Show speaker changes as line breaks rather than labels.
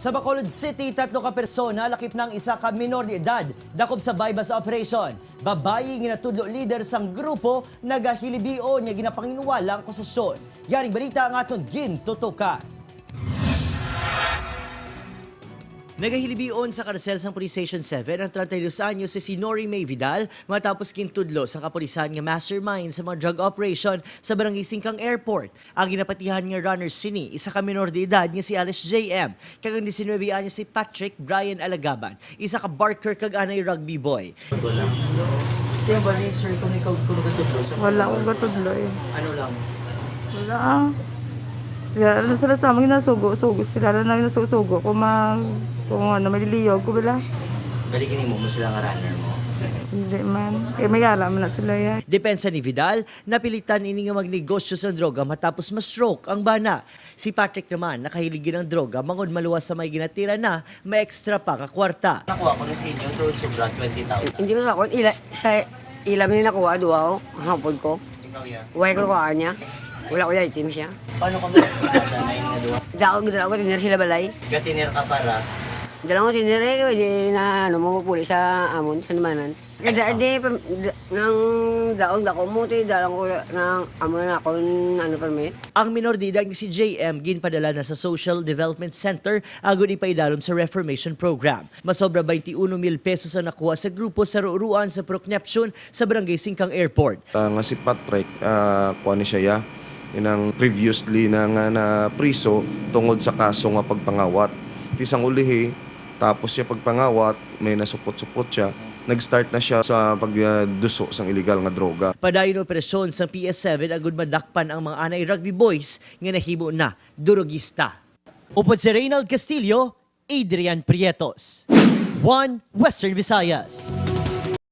Sa Bacolod City, tatlo ka persona lakip ng isa ka minor de edad dakop sa bypass operation. Babayi nga natudlo leader sang grupo nagahilibion nga ginapanginwala ang akusasyon. Yaring balita ang aton gintutukan. Nagahilibion sa karsel sang Police Station 7 ang 32 anyos si Sinori May Vidal matapos kintudlo sa kapulisan nga mastermind sa mga drug operation sa Barangay Singkang Airport. Ang ginapatihan nga runner sini, isa ka minor de edad nga si Alice JM, kag ang 19 anyos si Patrick Brian Alagaban, isa ka barker kag anay rugby boy.
Wala.
Kaya ba ni sir kung ikaw kung katudlo sa
Wala akong gatudlo eh.
ano lang?
Wala ah. Sila ano sila sa amin ginasugo, sugo. Sila lang na ginasugo kung mag, kung ano, maliliyog ko bala.
Balikin mo mo sila nga runner mo.
Hindi man. Eh, may alam na sila yan.
Depensa ni Vidal, napilitan ini nga magnegosyo sa droga matapos ma-stroke ang bana. Si Patrick naman, nakahiligin ng droga, mangod maluwas sa may ginatira na, may extra pa ka kwarta.
Nakuha ko na sa inyo, tuod sobra 20,000.
Hindi mo ako, ila, sa ilam nila nakuha, duwa ko, hapon ko.
Ikaw ya.
Huwag ko nakuha niya. Wala ko item siya.
Paano ka mo nakasanay nga duwa?
Dako, dako, tinir sila balay.
Gatinir ka para.
Dala ko tinir eh, di na ano mo puli sa amon, sa namanan. Kaya di, nang daong dako mo, ti dalang ko ng amon na ako, ano permit.
Ang minor de edad nga si JM ginpadala na sa Social Development Center agud ipaidalom sa Reformation Program. Masobra 21 mil pesos ang nakuha sa grupo sa ruruan sa Prok Neptune sa Barangay Singkang Airport.
Nga si Patrick, kuha ni siya ya, inang previously na nga na priso tungod sa kaso nga pagpangawat. Tisang ulihi, tapos siya pagpangawat, may nasupot-supot siya. Nag-start na siya sa pagduso sang illegal nga droga.
Padayon ang operasyon sa PS7 agud madakpan ang mga anay rugby boys nga nahimo na durugista. Upod si Reynald Castillo, Adrian Prietos. One Western Visayas.